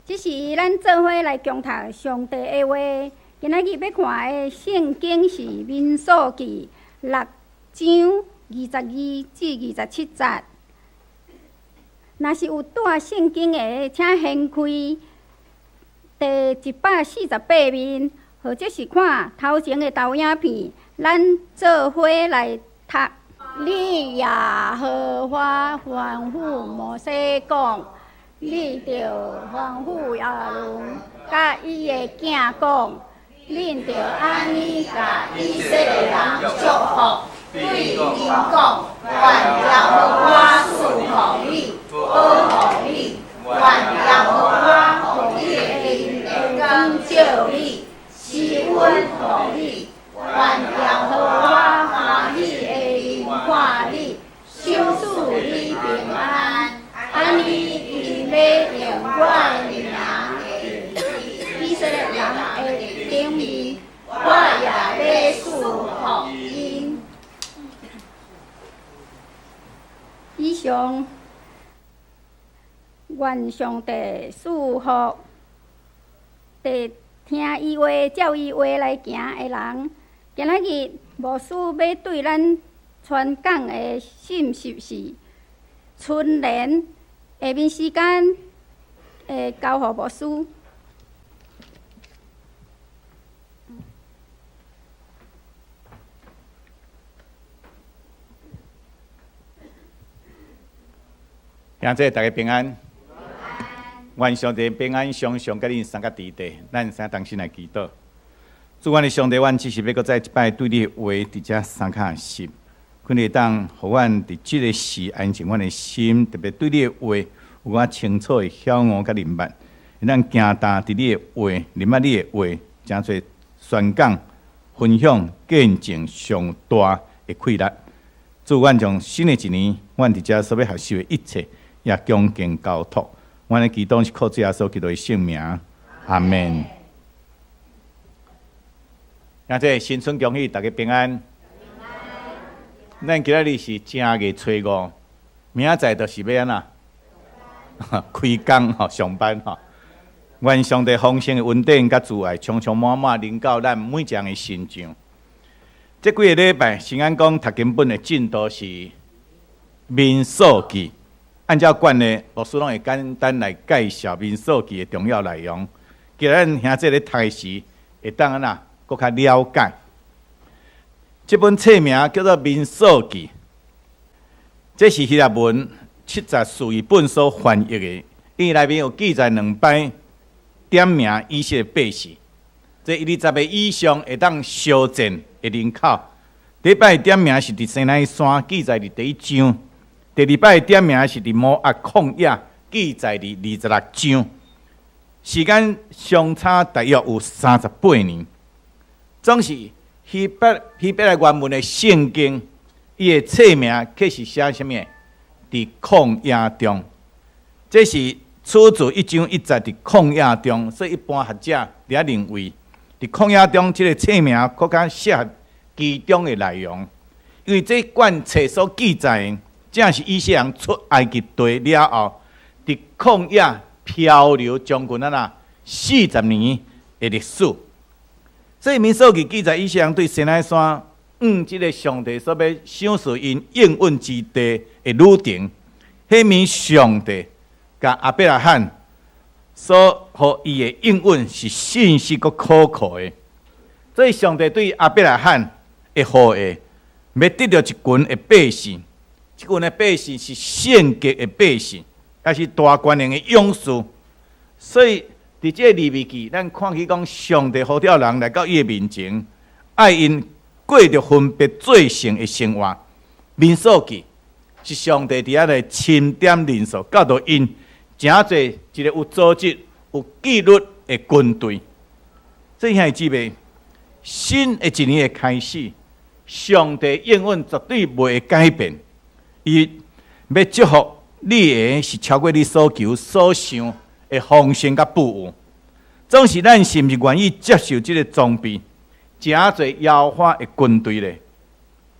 這是咱做伙來共讀上帝的話。今仔日欲看的聖經是《民數記》六章22至27節。若是有帶聖經的，請掀開第148面，或者是看頭前的投影片，咱做伙來讀。你耶和華吩咐摩西講：你著吩咐亞倫佮伊的囝講，恁著按呢共以色列人祝福，對𪜶講：願耶和華賜福你，保護你；願耶和華予伊的面光照你，施恩予你；願耶和華歡喜的面看你，賞賜你平安。按呢，𪜶欲用我的名佇以色列人的頂面，我也欲賜福𪜶。以上，願上帝賜福，佇聽伊話、照伊話來行的人。今仔日牧師欲對咱傳講的信息是春聯。下面時間會交予牧師。兄弟，大家平安。願上帝平安，常常佮恁三个佇佇。咱先同心來祈禱。主，阮的上帝，阮只是欲閣再一擺對你的話佇遮相敲實，懇你會當予阮佇這个時安靜阮的心，特別對你的話有較清楚的曉悟佮認捌。咱行踏佇你的話，認捌你的話，誠濟宣講、分享、見證上大的氣力。主，阮將新的一年，阮佇遮所欲學習的一切，也恭敬交託。阮的祈禱是靠主耶穌基督的聖名，阿們。兄弟，新春恭喜大家平安。咱今仔日是正月初五，明仔載就是欲按怎？開工吼，上班吼。願上帝豐盛的恩典佮慈愛，充充滿滿臨到咱每一个人的身上。這幾个禮拜，新安講讀經本的進度是民數記。按照慣例，牧師攏會簡單來介紹民數記的重要內容，叫咱兄弟咧讀的時，會當按怎閣較了解。這本冊名叫做《民數記》，這是希臘文七十士譯本所翻譯的，伊內面有記載兩擺點名以色列百姓，這20個以上會當相戰的人口。第一擺點名是佇西奈山，記載佇第一章。第二擺點名是佇摩押曠野，記載佇26章，時間相差大約有38年。總是希伯來原文的聖經，伊的冊名卻是寫啥物？佇曠野中，這是出自一章一節佇曠野中，所以一般學者佇遐認為，佇曠野中這个冊名閣較適合其中的內容，因為這卷冊所記載的，正是以色列人出埃及地了後，佇曠野漂流將近按怎40年的歷史。所以民數記記載以色列人對西奈山，向這个上帝所欲賞賜𪜶應允之地的旅程，彼暝上帝共亞伯拉罕所予伊的應允是信實閣可靠的。所以上帝對亞伯拉罕的後裔，欲得著一群的百姓。這群的百姓是聖潔的百姓，也是大權能的勇士。所以，佇這个利未記，咱看起講，上帝呼召人來到伊的面前，愛𪜶過著分別做聖的生活。民數記是上帝佇遐來欽點人數，教導𪜶成做一个有組織、有紀律的軍隊。所以兄弟姊妹，新的一年的開始，上帝應允絕對袂會改變。伊欲祝福你的是超過你所求所想的豐盛佮富有。總是咱是毋是願意接受這个裝備，成做耶和華的軍隊咧？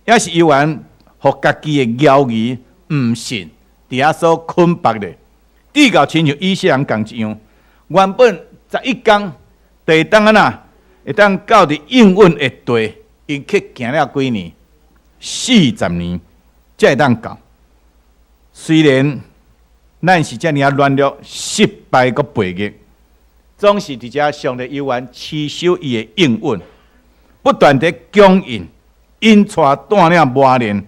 抑是猶原予家己的驕傲、毋信，佇遐所捆縛咧？至到親像以色列人仝一樣，原本11工就會當按怎？會當到佇應允的地，𪜶去行了幾年？40年才會當到。雖然咱是遮爾仔軟弱、失敗閣背逆，總是佇遮上帝猶原持守伊的應允，不斷佇供應、引帶帶領磨練，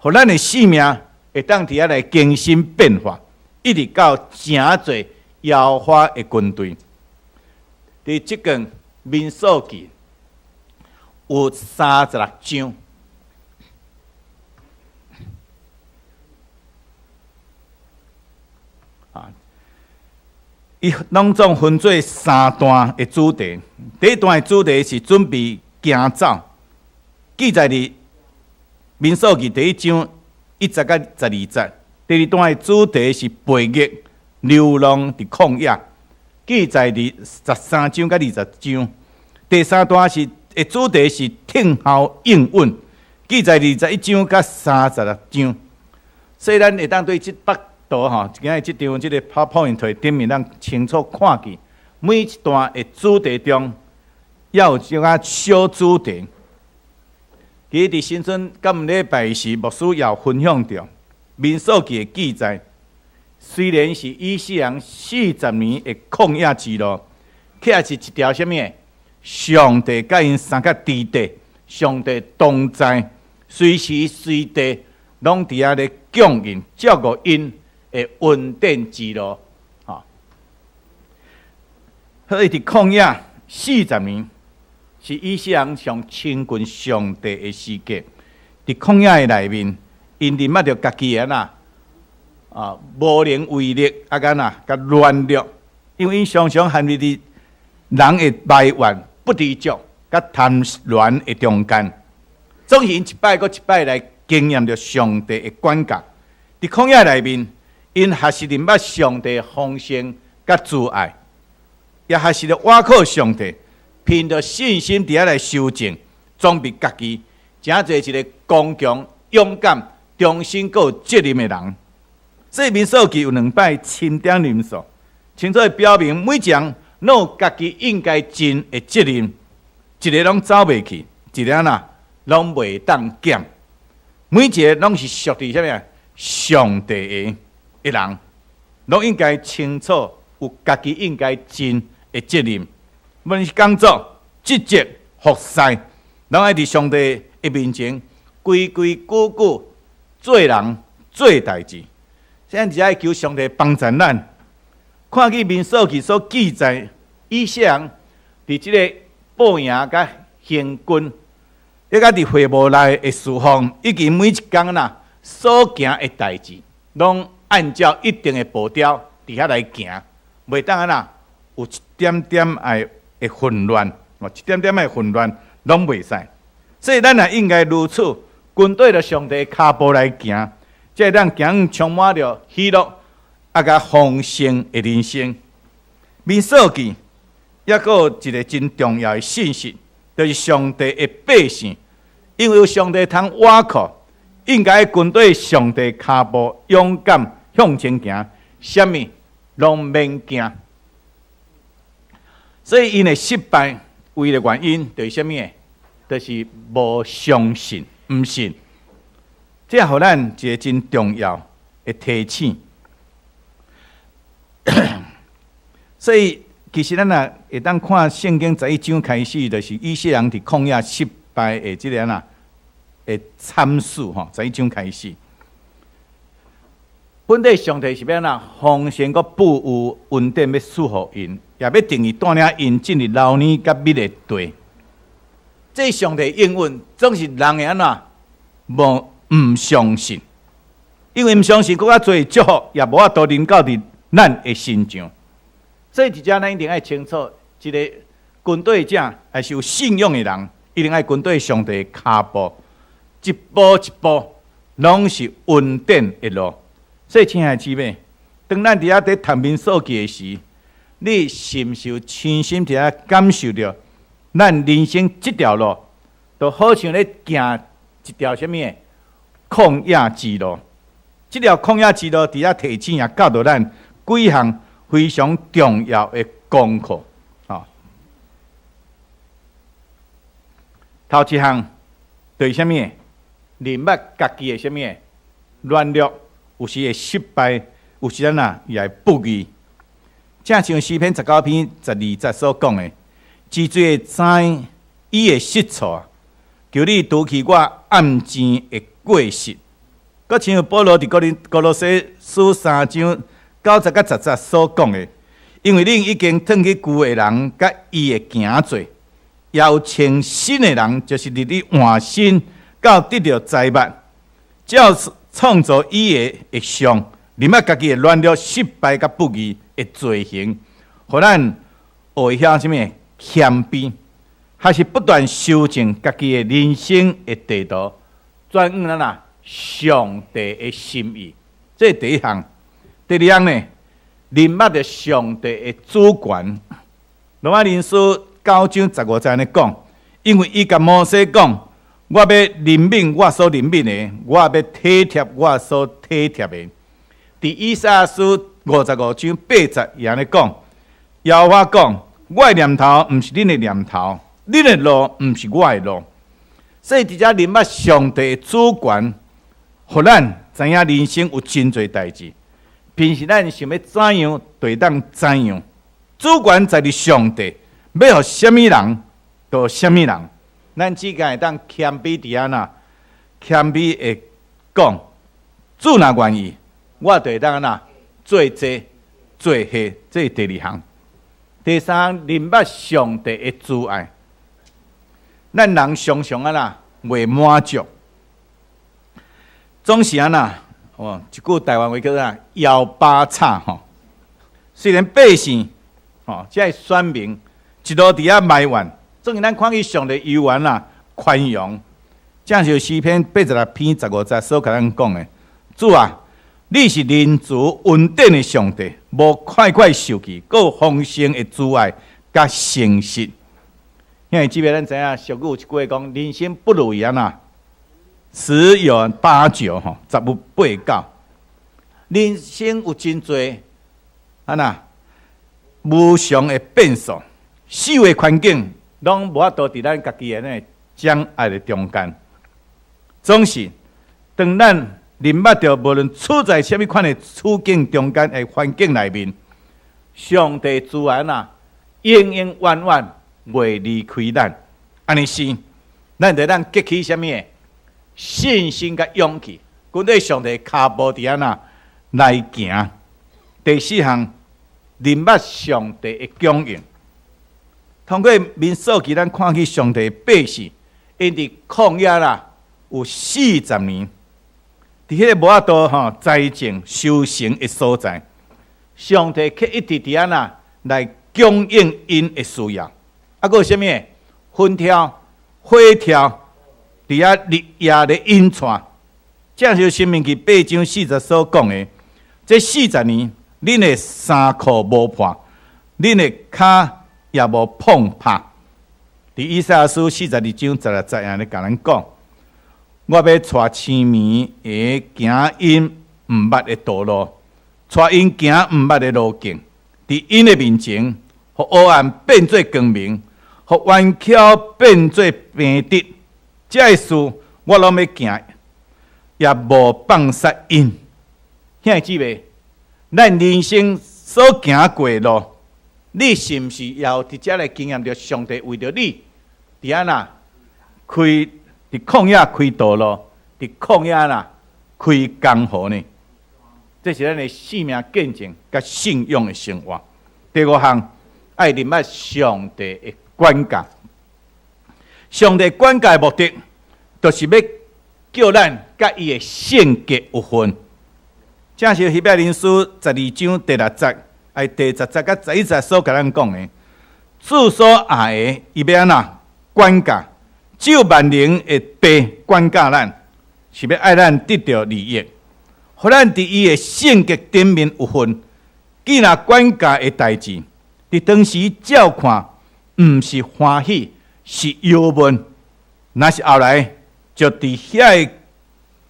予咱的生命會當佇遐來更新變化，一直到成做耶和華的軍隊。佇這卷民數記有36章。啊，伊攏總分做三段的主題。第一段的主題是準備行走，記載佇民數記第一章一節到12節。第二段的主題是背逆流浪佇曠野，記載佇13章到20章。第三段是的主題是聽候應允，記載21章到36章。所以咱會當對這幅圖吼，今日這張這個 PowerPoint 頂面，咱清楚看見每一段的主題中，也有一寡小主題。其實佇新春感恩禮拜時，牧師也有分享著民數記的記載。雖然是以色列人四十年的曠野之路，卻是一條啥物？上帝佮𪜶相佮佇地，上帝同在，隨時隨地攏佇遐咧供應照顧𪜶的恩典之路。吼，所以佇曠野四十年，是以色列人上親近上帝的時間。佇曠野的內面，𪜶認捌著家己的哪啊無能為力，啊佮哪佮軟弱，因為𪜶常常陷入佇人的埋怨、不知足、佮貪婪的中間，總是𪜶一擺閣一擺來經驗著上帝的管教。佇曠野內面，𪜶學習認捌上帝的豐盛佮慈愛，也學習著倚靠上帝，憑著信心佇遐來修正、裝備家己，成做一個剛強、勇敢、忠心閣有責任的人。所以民數記有兩擺欽點人數，清楚表明每一人攏有家己應該盡的責任，一个攏走袂去，一个哪攏袂當減。每一个攏是屬佇啥物啊？上帝的的人，攏應該清楚有家己應該盡的責任。無論是工作、職責、服侍，攏愛佇上帝的面前規規矩矩做人做代誌。咱只愛求上帝幫助咱。看見民數記所記載，以色列人佇這个布營佮行軍，抑佮佇會幕內的事奉，以及每一工啦所行的代誌，攏按照一定的步調佇遐來行，袂當按怎有一點點愛的混亂，哦，一點點的混亂攏袂使。所以咱也應該如此，跟綴著上帝的跤步來行，才會當行充滿著喜樂。啊，佮豐盛的人生。民數記抑閣有一个真重要的信息，就是上帝的百姓，因為有上帝通倚靠，應該跟綴上帝跤步，勇敢向前行，啥物攏免驚。所以𪜶的失敗，唯一的原因就是啥物？就是無相信，毋信。這予咱一个真重要的提醒。所以，其實咱若會當看聖經11章開始，就是以色列人佇曠野失敗的這個按怎的慘事吼。十一章開始，本底上帝是欲按怎豐盛閣富有恩典欲賜予𪜶，也欲定意帶領𪜶進入流奶佮蜜的地。這上帝應允總是人會按怎無毋相信，因為毋相信，閣較濟祝福也無法度臨到佇咱的身上。所以，佇遮咱一定愛清楚，一个跟綴者還是有信仰的人，一定愛跟綴上帝的跤步，一步一步攏是恩典的路。所以，親愛的姊妹，當咱佇遐佇讀民數記的時，你是毋是有親身佇遐感受著咱人生這條路，就好像咧行一條啥物的曠野之路。這條曠野之路佇遐提醒也教導咱幾項。非常重要的功課。吼，頭一項就是啥物？認捌家己的啥物軟弱，有時會失敗，有時陣啊也會不義。正像詩篇19篇12節所講的，真濟會知伊的失錯，求你除去我暗賤的過失。閣像保羅佇歌羅西書3章9節佮10節所講的，因為恁已經褪去舊的人，佮伊的行做，也有穿新的人，就是日日換新，到得著知捌，照創造伊的異象，認捌家己的軟弱、失敗佮不義的罪行，予咱學會曉啥物謙卑，還是不斷修正家己的人生的地圖，轉往咱啊上帝的心意。這是第一項。第二項呢，認捌著上帝的主權。羅馬人書9章15節按呢講，因為伊共摩西講：我欲憐憫我所憐憫的，我欲體貼我所體貼的。佇以賽亞書55章8節也按呢講，耶和華講：我的念頭毋是恁的念頭，恁的路毋是我的路。所以佇遮認捌上帝的主權，予咱知影人生有真濟代誌。平時咱想欲怎樣，就會當怎樣。主權在佇上帝，欲予啥物人，就予啥物人。咱只敢會當謙卑佇遐呐，謙卑會講，主若願意，我就會當按怎做這做彼，這是第二項。第三項，認捌上帝的慈愛。咱人常常按怎袂滿足，總是按怎哦，一句台灣話叫做枵飽炒吼。雖然百姓吼，這个選民一路佇遐埋怨，總是咱看見上帝猶原啊寬容。正像詩篇86篇15節所共咱講的，主啊，你是仁慈恩典的上帝，無快快受氣，閣有豐盛的慈愛佮誠實。兄弟姊妹，咱知影俗語有一句話講：人生不如意按怎，十有八九吼，十有八九。人生有真濟按怎無常的變數，四圍環境攏無法度佇咱家己的那個掌握的中間。總是當咱認捌著，無論處在啥物款的處境中間的環境內面，上帝慈愛啊，永永遠遠袂離開咱。按呢時，咱就當激起啥物的信心佮勇氣，跟綴上帝跤步佇按怎來行。第四項，認捌上帝的供應。通過民數記，咱看見上帝的百姓，𪜶佇曠野啦，有四十年，佇彼個無法度吼栽種收成的所在，上帝卻一直佇按怎來供應𪜶的需要。啊，閣有啥物？雲柱、火柱，佇遐日夜咧引帶。正像申命記8章4節所講的，這四十年，恁的衫褲無破，恁的跤也無碰拍。佇以賽亞書42章16節按呢共咱講：我欲帶青年會行𪜶毋捌的道路，帶𪜶行毋捌的路徑，佇𪜶的面前，予黑暗變做光明，予彎曲變做平直。這个事我攏欲行，也無放殺𪜶。兄弟姊妹，咱人生所行過的路，你是毋是也有佇遮來經驗著上帝為著你，佇按怎開佇曠野開道路，佇曠野啦開江河呢？這是咱的生命見證佮信仰的生活。第五項，愛認捌上帝的管教。上帝管教的目的，就是欲叫咱佮伊的性格有份。正是希伯來書12章第6節，愛第10節佮11節所共咱講的，主所愛的，伊欲按怎管教，只有萬能的父管教咱，是欲愛咱得著利益，予咱佇伊的性格頂面有份。既若管教的代誌，佇當時照看，毋是歡喜，是憂悶。若是後來，就佇遐個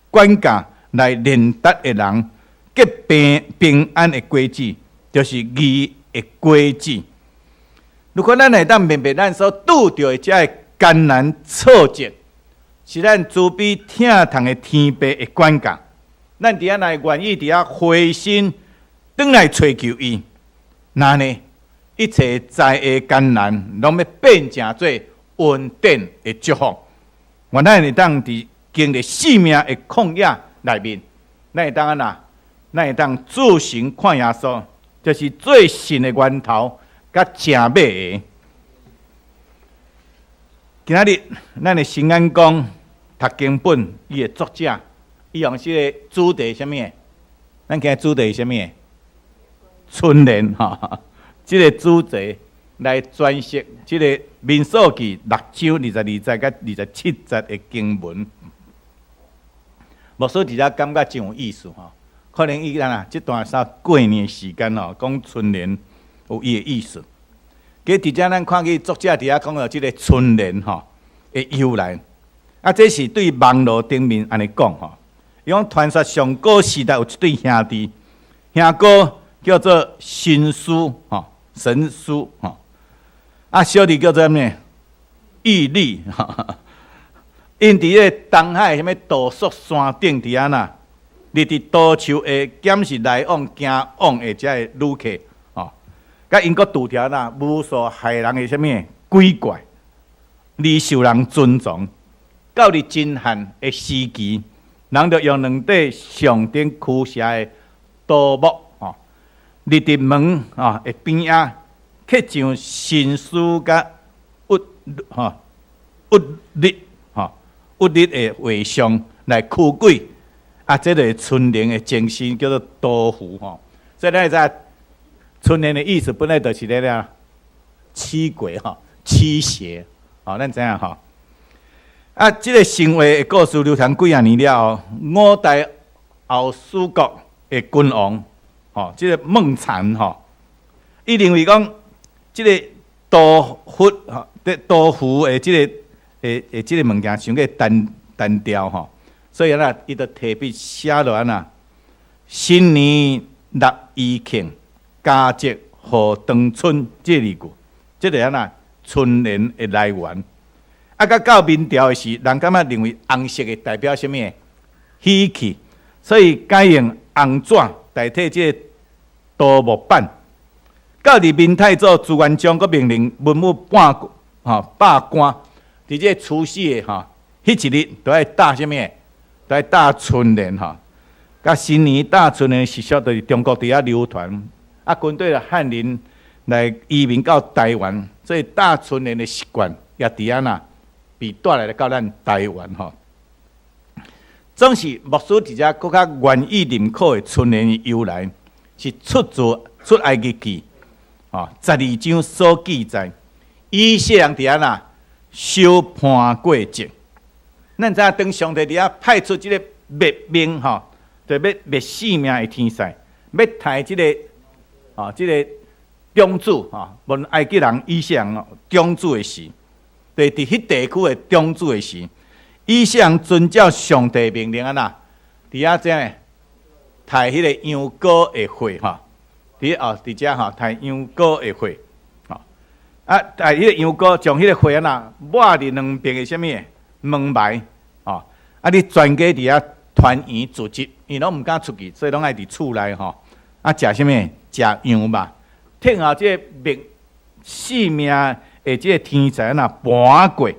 管教來練達的人，結平平安的果子，就是義的果子。如果咱會當明白咱所拄著的這个艱難挫折，是咱慈悲疼痛的天父的管教，咱佇遐來願意佇遐回心轉來揣求伊，那呢一切災厄艱難，攏欲變成做恩典的祝福。願咱會當佇經歷生命的曠野內面，咱會當按怎？咱會當注神看耶穌，就是做信的源頭佮成尾的。今仔日咱的新眼光讀經本，伊的作者，伊用這个主題啥物？咱今日主題是啥物？春聯吼，這个主題來詮釋這个民數記六章22節佮27節的經文。牧師佇遮感覺真有意思吼，可能伊按怎這段啥過年時間吼，講春聯有伊的意思。其實佇遮咱看見作者佇遐講著這个春聯吼的由來，啊，這是對網路頂面按呢講吼。伊講傳說上古時代有一對兄弟，兄哥叫做神師吼，神師吼，啊，小弟叫做啥物？玉立。𪜶佇咧東海啥物度朔山頂佇遐呐，立佇桃樹下監視來往行往的這个旅客，吼，佮𪜶閣拄著呐巫術害人的啥物鬼怪，而受人尊崇。到佇真漢的時期，人就用兩塊上頂驅邪的桃木，吼，立佇門吼的邊仔，刻上神師佮玉吼玉立吼玉立的畫像來驅鬼，啊，這个春聯的前身叫做桃符吼。所以咱會知春聯的意思本來就是咧咧驅鬼吼、驅邪，吼，咱知影吼。啊，這个神話的故事流傳幾若年了後，五代後蜀國的君王，吼，這个孟嘗吼，伊認為講，這个桃符吼，這桃符的這个的這个物件傷過單單調吼，所以按怎，伊就提筆寫落按怎，新年納餘慶，佳節賀當春這字句，這个按怎春聯的來源。啊，佮到明朝的時，人感覺認為紅色的代表啥物？喜氣，所以改用紅紙代替這个桃木板。到佇明太祖朱元璋，閣命令文武百吼百官，佇這个除夕的吼，彼一日都愛貼啥物？都愛貼春聯吼。佮新年貼春聯習俗，就是中國佇遐流傳。啊，軍隊的漢人來移民到台灣，所以貼春聯的習慣也佇遐呐。被帶來到咱台灣吼，總是牧師佇遮閣較願意認可的春聯的由來，是出自出埃及記吼12章所記載，以色列人佇按怎守盤過節。咱知影當上帝佇遐派出這个滅命吼，就欲滅性命的天使，欲刣這个吼這个長子吼，無論埃及人、以色列人長子的時。對，佇彼地區的長子的時，以色列人遵照上帝命令按怎，佇遐怎個刣彼个羊羔的血吼，佇哦佇遮吼刣羊羔的血，吼啊刣彼个羊羔，將彼个血按怎抹佇兩邊的啥物門楣，吼啊你全家佇遐團圓聚集，𪜶攏毋敢出去，所以攏愛佇厝內吼，啊食啥物？食羊肉，聽候這个滅性命的這个天使按怎盤過，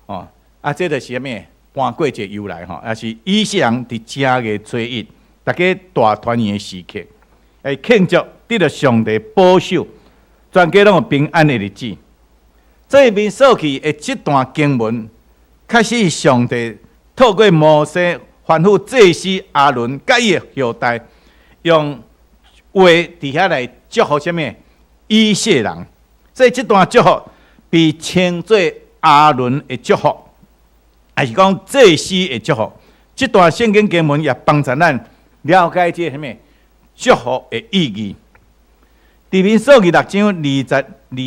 哦，啊，這就是啥物？盤過節由來吼，也是以色列人佇正月初一，大家大團圓的時刻，來慶祝得到上帝保守，全家攏有平安的日子。這民數記的這段經文，確實上帝透過摩西吩咐祭司亞倫佮伊的後代，用話佇遐來祝福啥物？以色列人。所以這段祝福被稱做亞倫的祝福，還是講祭司的祝福？這段聖經經文也幫助咱了解這個啥物祝福的意義。佇民數記六章22節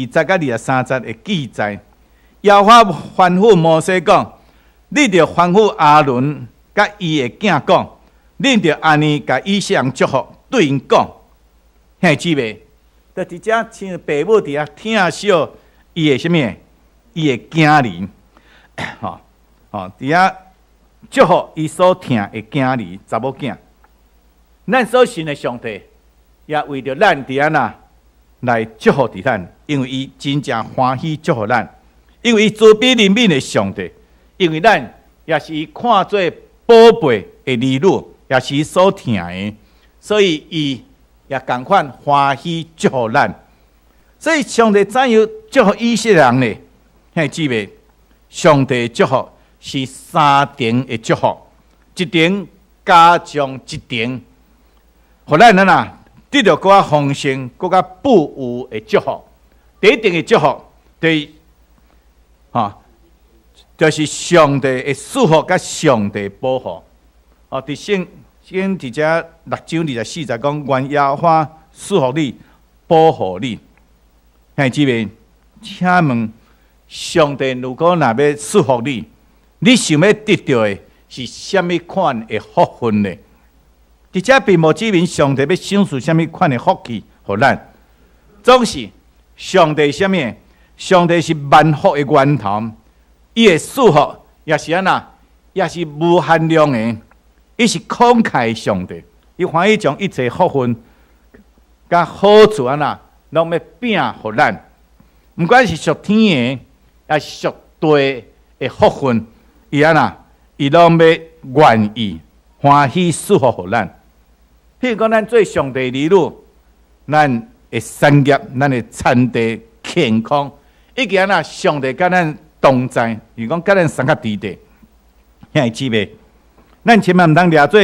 佮23節的記載，耶和華吩咐摩西講：你著吩咐亞倫佮伊的囝講，恁著按呢共以色列人祝福，對𪜶講：兄弟姊妹，就佇遮像爸母佇遐疼惜伊的啥物？伊的囝兒，吼吼，佇遐祝福伊所疼的囝兒查某囝。咱所信的上帝，也為著咱佇按怎來祝福佇咱，因為伊真正歡喜祝福咱，因為伊慈悲憐憫的上帝，因為咱也是伊看做寶貝的兒女，也是伊所疼的，所以伊也仝款歡喜祝福咱。所以上帝怎樣祝福以色列人呢？兄弟姊妹，上帝祝福是三重的祝福，一重加上一重，予咱按怎得著閣較豐盛、閣較富有的祝福。第一重的祝福，就是吼，就是上帝的賜福佮上帝保護。哦，佇聖經佇遮六章二十四節講，願耶和華賜福你，保護你。兄弟姊妹，請問上帝如果若欲賜福你，你想欲得著的是啥物款的福分呢？佇遮並無指明上帝欲賞賜啥物款的福氣予咱，總是上帝啥物？上帝是萬福的源頭，伊的賜福也是按怎，也是無限量的，伊是慷慨的上帝，伊歡喜將一切福分佮好處按怎，攏欲餅予咱，毋管是屬天的，抑是屬地的福分，伊按怎，伊攏欲願意歡喜賜福予咱。譬如講，咱做上帝兒女，咱的產業、咱的田地健康，以及按怎上帝佮咱同在，如講佮咱相佮佇地，兄弟姊妹，咱千萬毋通掠做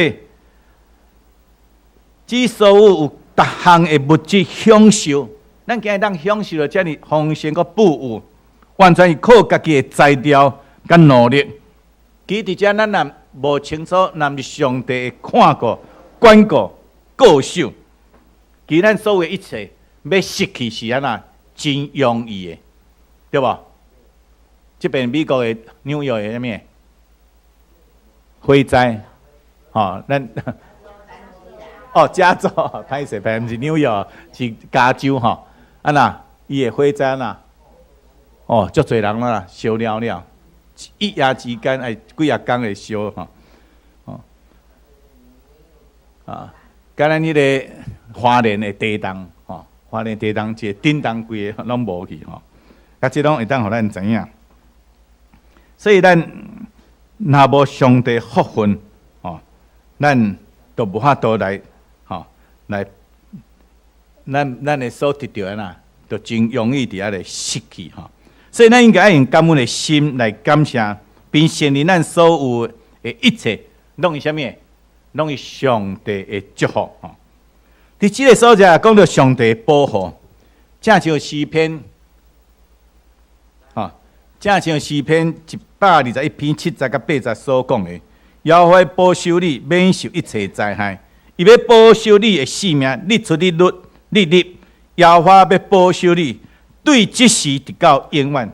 只所有有逐項的物質享受，咱今日當享受著遮爾豐盛閣富有，完全是靠家己的才調佮努力。其實佇遮咱若無清楚，若毋是上帝的看顧、管顧、顧守，其實咱所有的一切欲失去是按怎真容易的，對無？這邊美國的紐約的啥物火災，吼，咱哦，加州，歹勢歹，毋是紐約，是加州吼。啊若伊的火災啦，哦，足濟人啦，燒了了，一夜之間，哎，幾仔工會燒吼，哦，啊，敢若彼個花蓮的地動，吼，花蓮地動一個頂動規个攏無去吼，啊，這攏會當予咱知影。所以咱若無上帝福分，吼，咱就無法度來，吼，來，咱的所得著的啦，就真容易佇遐咧失去吼。所以咱應該愛用感恩的心來感謝，並承認咱所有的一切，攏是啥物？攏是上帝的祝福吼。佇這个所在講著上帝保護，正像詩篇，吼，正像詩篇121篇7節佮8節所講的，耶和華保守你，免受一切災害，伊欲保守你的性命，日出日落，日入，耶和華欲保守你，對這時直到永遠。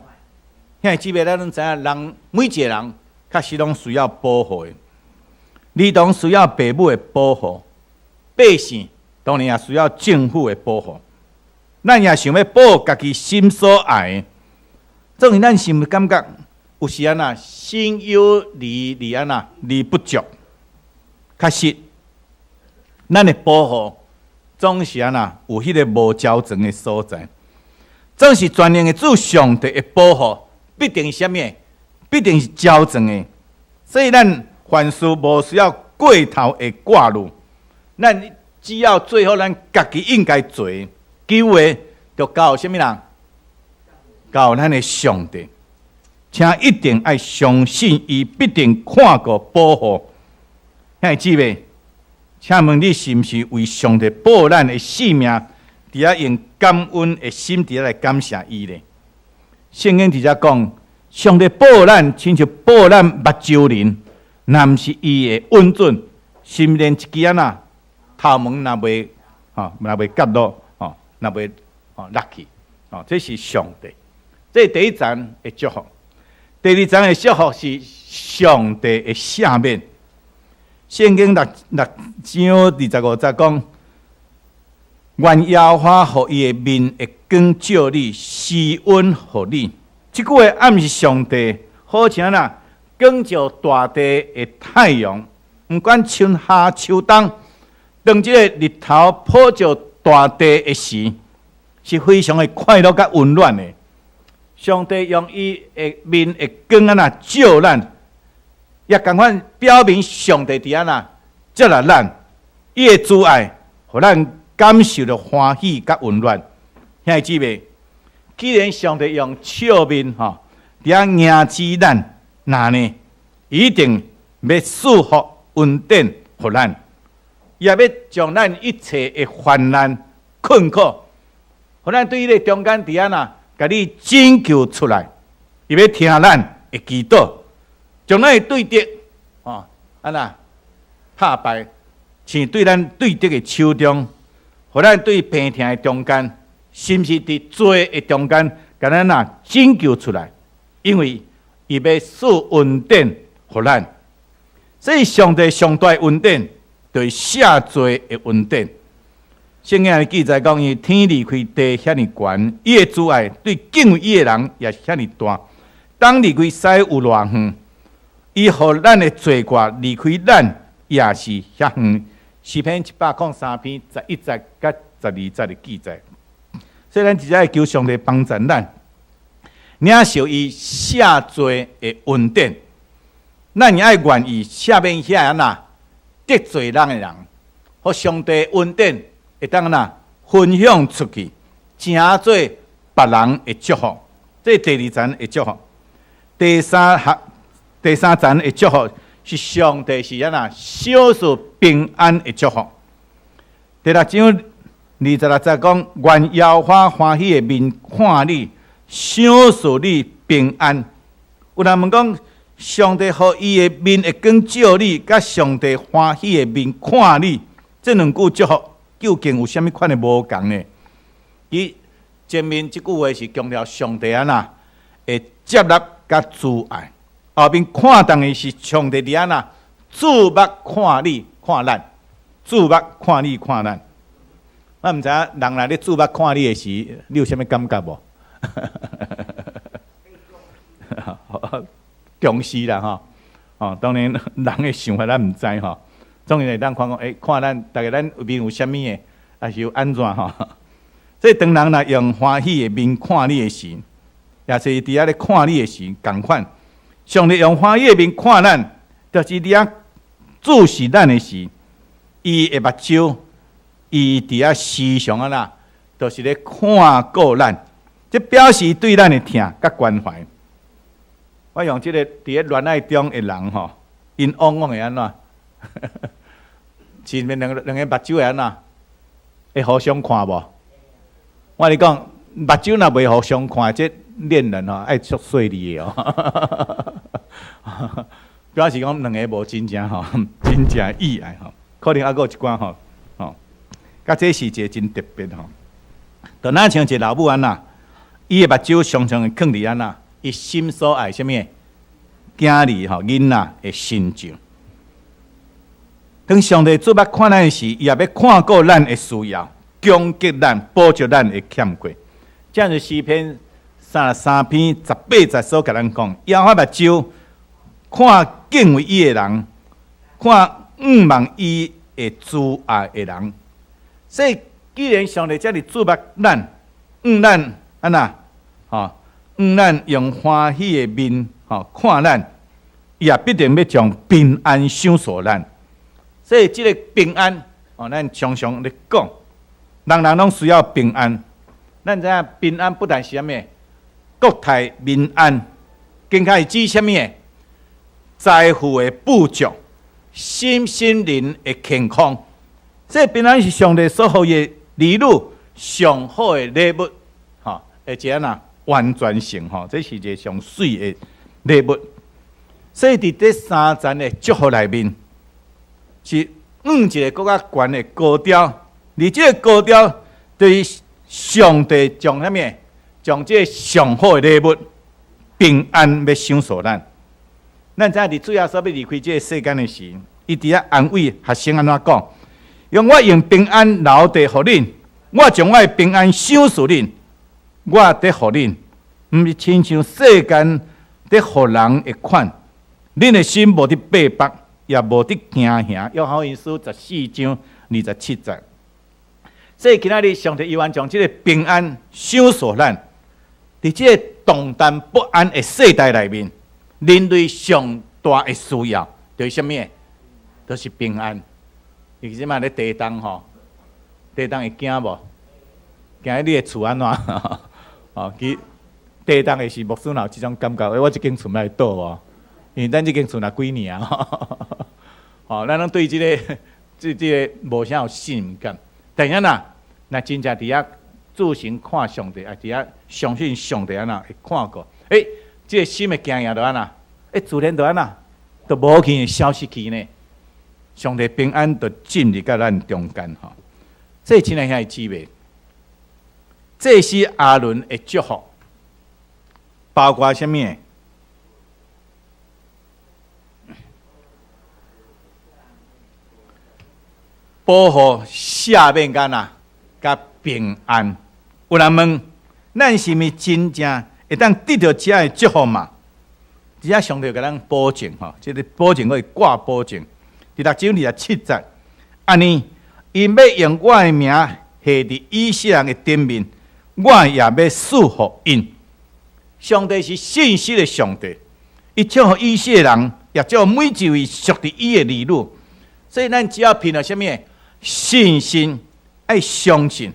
兄弟姊妹，咱攏知影，人每一个人確實攏需要保護的。兒童需要爸母的保護，百姓當然也需要政府的保護。咱也想欲保護家己心所愛的，總是咱是毋是感覺有時按怎心有餘而按怎而不足？確實，咱的保護總是按怎有彼个無周全的所在，總是全能的主上帝的保護，必定是啥物？必定是周全的。所以咱凡事無需要過頭的掛慮，咱只要做好咱家己應該做的，其餘的就交予啥物人？交予咱的上帝，請一定愛相信伊必定看顧保護。兄弟姊妹，請問你是毋是為上帝保咱的性命，佇遐用感恩的心佇遐來感謝伊咧？聖經佇遮講，上帝保咱，親像保咱目睭鱗，若毋是伊的允准，甚連一支仔仔頭毛若袂吼，若袂結落吼，若袂吼落去吼，這是上帝。這是第一層的祝福。第二層的祝福是上帝的赦免。聖經六章25節講，願耶和華予伊的面的光照你，施恩予你。這句話暗示上帝，好像啦，光照大地的太陽，毋管春夏秋冬，當這个日頭普照大地的時，是非常的快樂佮溫暖的。上帝用伊的面的光按怎照咱，也仝款表明上帝佇按怎接納咱，伊的慈愛，予咱感受著歡喜佮溫暖。兄弟姊妹，既然上帝用笑面吼，佇遐迎接咱，那呢，一定欲賜福恩典予咱，也欲將咱一切的患難困苦，予咱對彼个中間佇遐呐，共你拯救出來，伊欲聽咱的祈禱，將咱的對敵，吼，按怎拍敗，像對咱對敵的手中，予咱對病痛的中間，甚至佇罪的中間，共咱若拯救出來，因為伊欲賜恩典予咱。所以上帝上大恩典，就是赦罪的恩典。聖經的記載講，伊天離開地遐爾懸，伊的慈愛對敬畏伊的人也是遐爾大。東離開西有偌遠，伊予咱的罪過離開咱也是遐遠。詩篇103篇11節佮12節的記載。所以咱直接求上帝幫助咱，領受伊赦罪的恩典。咱也愛願意赦免遐按怎得罪咱的人，予上帝恩典會當按怎分享出去，成做別人的祝福。這是第二層的祝福。第三項、第三層的祝福是上帝是按怎賞賜平安的祝福。第六章26節講，願耶和華歡喜的面看你，賞賜你平安。有人問講，上帝予伊的面的光照你，佮上帝歡喜的面看你，這兩句祝福究竟有啥物款的無仝呢？伊前面這句話是強調上帝按怎會接納佮慈愛，後面看重的是上帝佇按怎注目看你看咱，注目看你看咱。我毋知影人若咧注目看你的時，你有啥物感覺無？重視啦吼，哦，當然人的想法咱毋知吼，總是會當看講，欸，看咱逐家咱面有啥物的，抑是有按怎吼？所以當人若用歡喜的面看你的時，也是佇遐咧看你的時，仝款。上帝用歡喜的面看咱，就是佇遐注視咱的時，伊的目睭，伊佇遐時常按怎，就是咧看顧咱，這表示對咱的疼佮關懷。我用這个佇咧戀愛中的人吼，𪜶往往會按怎？前面兩個兩个目睭會按怎？會互相看無？我共你講，目睭若袂互相看，這戀人吼愛足細膩的哦。表示講兩个無真正吼，真正意愛吼，可能猶閣有一寡吼，吼，佮這是一个真特別吼。就若像一个老母按怎，伊的目睭常常會囥佇按怎？伊心所愛啥物的囝兒吼囡仔的身上。當上帝注目看咱時，伊也欲看顧咱的需要，供給咱，補足咱的欠缺。這是詩篇33篇18節所共咱講：耶和華目睭看敬畏伊的人，看向望伊的慈愛的人。所以，既然上帝遮爾注目咱，向咱按怎吼？向咱用歡喜的面吼看咱，伊也必定欲將平安賞賜咱。所以，這个平安哦，咱常常咧講，人人攏需要平安。咱知影平安不但是啥物，國泰民安，更較是指啥物？財富的富足，身心靈的健康。這平安是上帝所予伊的兒女上好的禮物，吼，而且若完全性吼，這是一个上媠的禮物。所以佇這三層的祝福內面，是向一个閣較懸的高標，而這个高標就是上帝將啥物？將這个上好的禮物平安欲賞賜咱。咱知影佇主耶穌欲離開這个世間的時，伊佇遐安慰學生按怎講？用我用平安留低予恁，我將我的平安賞賜恁，我佇予恁，毋是親像世間佇予人的款。恁的心無得逼迫，也無得驚嚇。約翰福音書14章27節。所以今仔日上帝猶原將這个平安賞賜咱，佇這个動盪不安的世代內面，人類上大的需要就是啥物？就是平安。尤其這擺咧地動吼，地動會驚無？驚你的厝按怎？哦，其實地動的時，牧師若有這種感覺，欸，我這間厝欲會倒無？因為咱這間厝若幾年啊，吼，咱攏對這个、這、這个無啥有信任感。但是若，若真正佇遐注神看上帝，啊，佇遐相信上帝按怎會看過？欸，這个心的驚嚇就按怎？欸，自然就按怎？就無去會消失去呢？上帝平安就進入到咱中間吼。這親愛兄弟姊妹，祭司亞倫的祝福，包括啥物？保護、赦免、敢若佮平安。有人問：咱是毋是真正會當得著這的祝福嘛？這遮上帝共咱保證吼，這个保證閣會掛保證。第6章27節，按呢，𪜶欲用我的名下佇以色列人的頂面，我也欲賜予𪜶。上帝是信實的上帝，伊祝福以色列人，也祝福每一位屬佇伊的兒女。所以，咱只要憑著啥物？信心，愛相信，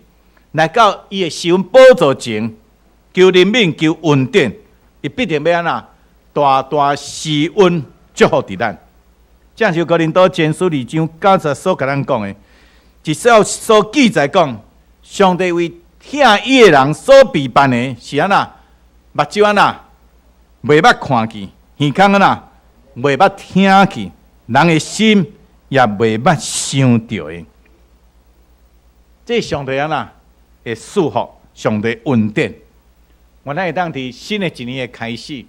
來到伊的施恩寶座前，求憐憫，求恩典，伊必定欲按怎？大大施恩祝福佇咱。正像哥林多前書2章9節所共咱講的，一節所記載講，上帝為疼伊的人所備辦的是按怎？目睭按怎？袂捌看見，耳孔按怎？袂捌聽見，人的心也袂捌想著的。這上帝按怎會賜福，上帝恩典，願咱會當佇新的一年的開始，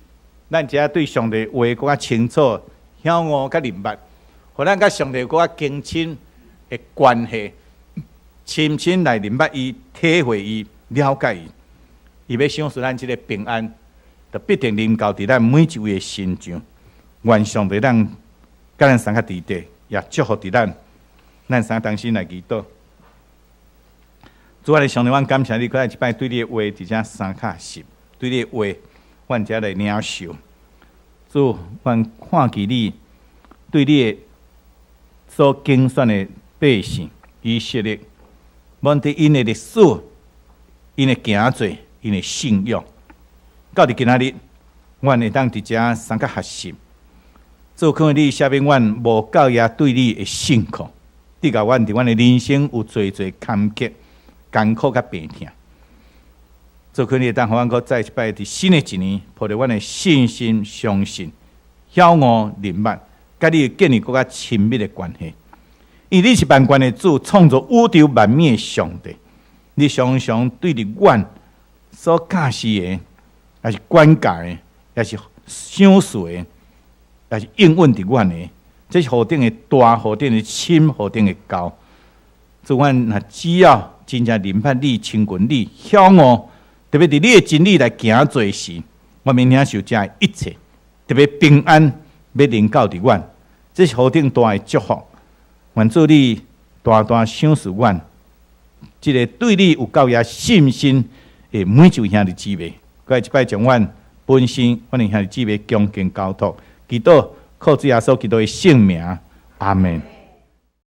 咱才對上帝話閣較清楚、曉悟、佮認捌，予咱佮上帝閣較更親的關係，深深來認捌伊、體會伊、了解伊。伊欲賞賜咱這个平安，就必定臨到佇咱每一位的身上。願上帝咱佮咱三个弟弟，也祝福佇咱，咱三個同心來祈禱。主啊，上帝，阮感謝你，閣來一擺對你的話，佇遮相較實，對你的話，阮遮來領受。主，阮看見你對你的所揀選的百姓以色列，無論佇𪜶的歷史、𪜶的行做、𪜶的信仰，到佇今仔日，阮會當佇遮相較學習。主，可能你赦免阮無夠額對你的信靠，致予阮佇阮的人生有濟濟坎坷、艱苦佮病痛。主，可你會當予阮閣再一擺佇新的一年，抱著阮的信心、相信、曉悟、認捌，佮你建立閣較親密的關係。因為你是萬權的主，創造宇宙萬物的上帝，你常常對著阮所教示的，抑是管教的，抑是賞賜的，抑是應允佇阮的，這是何等的大，何等的深，何等的高。主，阮若只要真正認捌你、親近你、曉悟，特別佇你的真理來行做時，阮欲領受這一切，特別平安欲臨到佇阮，這是何等大的祝福。願主你大大賞賜阮，這个對你有夠額信心的每一位兄弟姊妹，閣來一擺將阮本身，阮的兄弟姊妹恭敬交託，祈禱靠主耶穌基督的聖名，阿門。